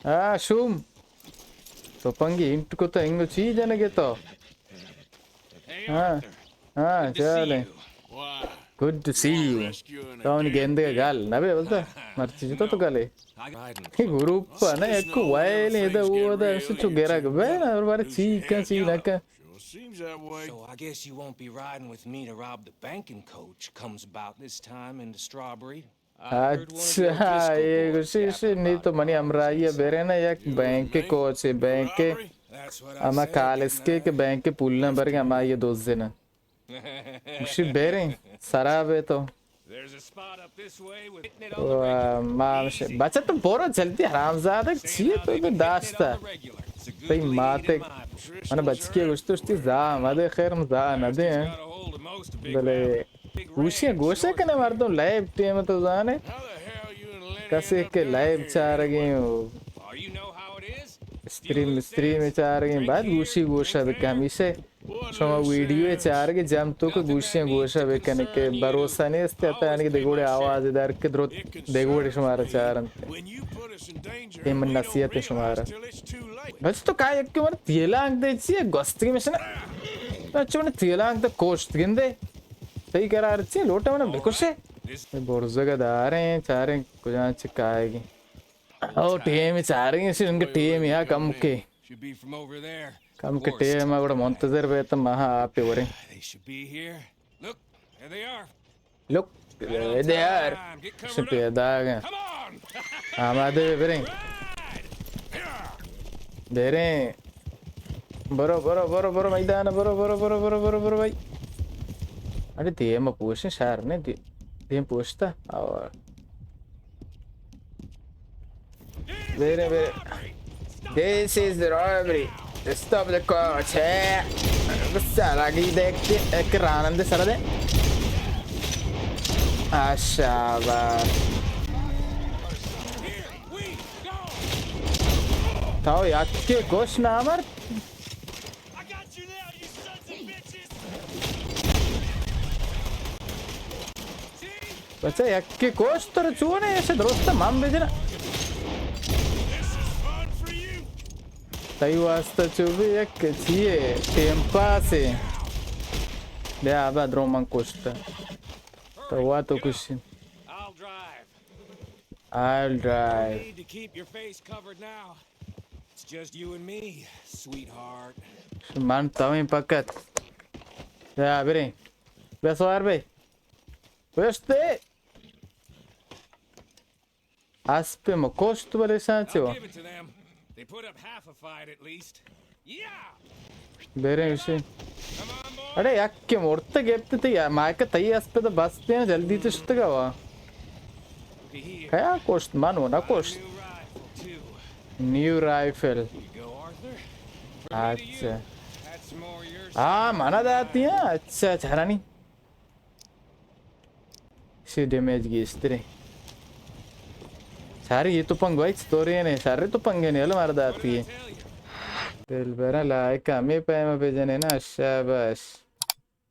آ، شوم. تپنگی انٹ کو تو انگو چی جنگے تو؟ ہاں، ہاں، چالے. گڈ ٹو سی یو. تو منی گندگ گل نہ بے بولتا. مرچی جتا تو گلے. گروپ نا یک وائل ادا اودا چو گرگ بے نا، اور بارے چی کن چی نہ کن. So I guess you won't be riding with me to rob the bank and coach comes about this time in the strawberry. اچھا، اے گوشی، گوشی، نی تو منی ہمراہی ءَ برے نا، یک بینک کوچے، بینک، ہما کالسکے کہ بینک پولاں برگ، ہما یہ دزے نا. گوشی، بریں، سرا بے تو. واہ، ما ہمشے، بچہ تو برو جلدی، حرامزادہ چیے تو داشتا؟ تئی ماتے، من بچکی گوشت، گوشتی، زا مدے، خیر، ہم زا ندے ہیں. بلے گوشی گوشے کنے مردم لائیو ٹیم تو زانے. کسے کہ لائیو چارگیں و اسٹریم، اسٹریم چارگیں، بعد گوشی گوشا بکن. ہمیشہ شما ویڈیو چارگے جم تو کہ گوشی گوشا بکنے کہ بھروسہ نیست، حتی یعنی کہ دگوڑے آواز در کہ درو دگوڑے شمارا چارن. اے من نصیحت شمارا. بس تو کا یک مر تیلانک دے چی گوستگی مشنا. اچھا، من تیلانک دے کوشت گندے. تئی قرار چی؟ لوٹے من بکشے. اے برزگ داریں، چاریں کجا چکائے گی. او ٹیم چاریں، اسی ان کے ٹیم یا کم کے. Should be from over there. کم کے ٹیم گڑا منتظر بیت، ما آپ وریں. They should be here. Look, there they are. لوک، دے یار. Get covered up. پیدا گئے. Come on. آمادے بریں. Ride. بریں. برو، برو، برو، برو میدان، برو، برو، برو، برو، برو، برو بھائی. ارے دیم پوشیں شہر نے دی-، دیم پوشتا. اور برے، برے. This is the robbery. Stop the coach. ہے. سارا گی دیکھ کے ایک رانندے سر دے. آ، شاباش. تاو یکی کش نامر. بچہ یکی کشت، ترا چونے ایسے درست من بجنا. تئی واسطہ چو بھی یک چیئے ٹیم پاسے. بیا ابا درو من کشت. تو وا تو کشی. I'll drive. I'll drive. No need to keep your face covered now. It's just you and me, sweetheart. من تویں فقط. بیا بریں. بیا سوار بے. پشت دے. اسپ مکشت بلے شان چو. I'll give it to them. They put up half a fight at least. بریں اشی. اڑے یک کے مرت گپت تئی، مائک تئی اسپ تو بستے ہیں، جلدی تو شتگا وا. کیا کشت؟ من و نہ کشت. New rifle. اچھا. ہاں، منا داتی ہیں. اچھا، چرانی. سی ڈیمیج گیشتریں. سارے یہ تو پنگ بھائی چطوری ہے نے؟ سارے تو پنگ نے، مار داتی ہے. دل برا لائک ہمیں پیما بجنے نا، شاباش.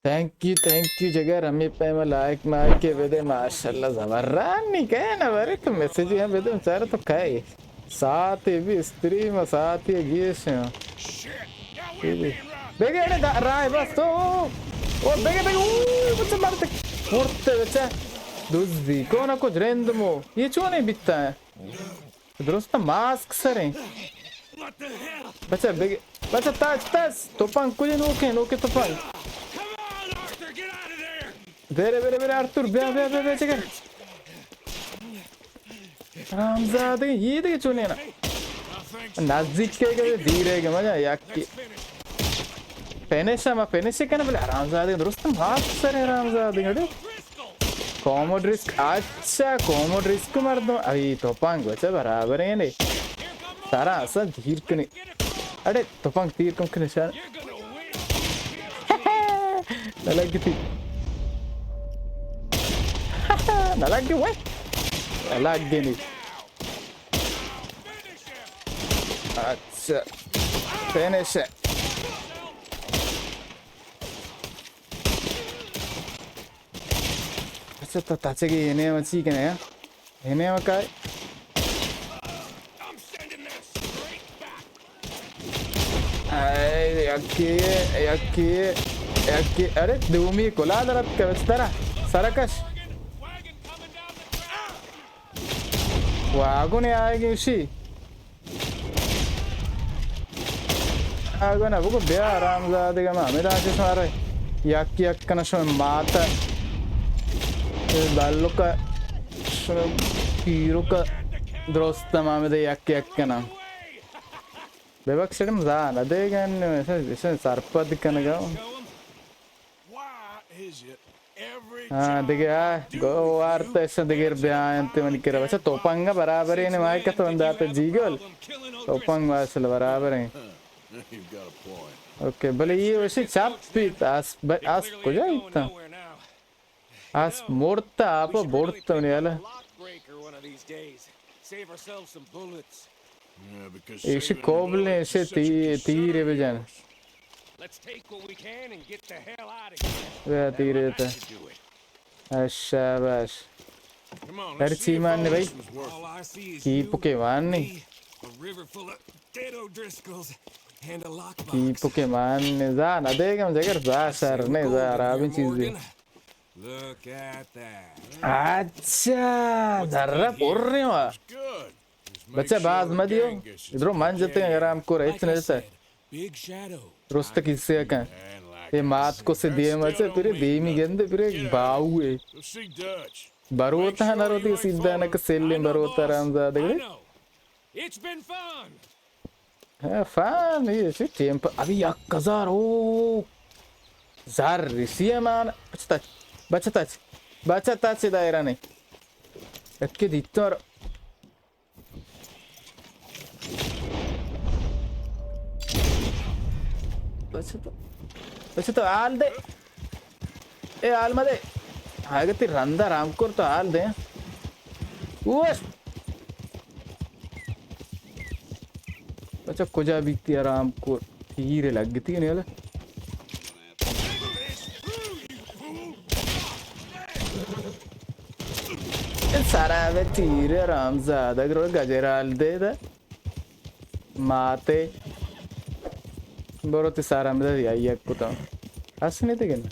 تھینک یو، تھینک یو جگر، ہمیں پیما لائک مائک کے بدے، ماشاءاللہ زبران نہیں کہے نا، برے تو میسج ہم بدے، سارے تو کہے. ساعتے بھی استریم، ساعتے گیش ہیں. بگے اڑے دا-، راہ بس تو. او بگے، بگے، او، بچہ مرتے. مرتے بچہ. دزی. کون کچھ رندمو. یہ چون ہے بیتا ہے؟ درست ماسک سریں. بچہ بگے. بچہ تاچ تاچ. توپان کجے نوکے، نوکے توپان. برے، برے، برے، آرتور، بیا، بیا، بیا، بیا، چکر. حرامزادے، یہ دیگہ چونیں نا. نزدیک کے گئے، دیرے گئے، مجھے یکی. فینش ہے، ما فینش ہے کنا، بلے حرامزادے، درست ماسک سر حرامزادے، اڑے. کوموڈ ریسک، اچھا، کوموڈ ریسک مردم، ای توپان گوچہ برابر ہیں نے. سارا اصلا دیر کنی. اڑے، تپنگ تیر کم کہ نشان. نہ لگی تھی. نہ لگی وے. نہ لگی نہیں. اچھا. فینش ہے. اچھا، تو تچگی یہ نہیں مچی کہ نہیں؟ یہ نہیں مکائے. I'm sending that یکے، یکے، یکے. ارے دومی کلا درت کہ بچ ترا سرکش. واگن آئے گی اسی. آگو نہ بگو بیا حرام زادگا ما ہمیں داشت شمارا. یک یک کنا شمیں ماتا. اے بلوکا شمیں پیروکا درست ما ہمیں دے یک یک کنا. ببخشڑم زان ادے گن سرپد کنگا. ہاں دگہ آ گو وارت ایسا دگہ بیا انت منی کرا. بچا توپنگا برابر ہیں مائے کت بندات جیگل. توپنگ واسل برابر ہیں. اوکے بلے یہ وشی چپ بیت آس، آس کجا بیتا؟ آس مرتا آپ برت منی حالا. ایشی کوبلیں ایشی تی-، تیر بجن. بیا تیر دیتا. شاباش. ہر چی مان نے بھائی. کیپ کے مان نے. کیپ کے مان نے. زا نہ دے گم جگر زا شر نے زا خرابیں چیز دی. اچھا، ذرہ پر نے وا. بچہ باز مہ دیو. ادرو من جتے ہیں حرام کور ہچ نہ جتا. درست کسے کن. اے مات کو سے دیم اچھا پھر دیمی گندے پھر ایک باؤ ہے. بروتا نہ روتی سیدھا نہ کہ سیلیں بروتا حرام زادے. ہاں، فان، یہ سی ٹیم پر ابھی یک ہزار او. زر رسی ہے مان. بچتا چ، بچتا چ، بچتا چ دائرہ نہیں. اکی دیتو. بچہ تو، بچہ تو حال دے. اے حال مدے. اگہ تی رندا رام کور تو حال دے. اوش. بچہ کجا بیتی آرام کور. تیر لگتی نیلا. سارا بہ تیر حرام زادگ رو گجرال دے دا. ماتے. برو تی سارا مدد یا یک کتا. ہس نہیں تے گن.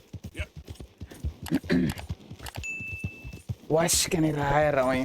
وش کنی راہ رویں.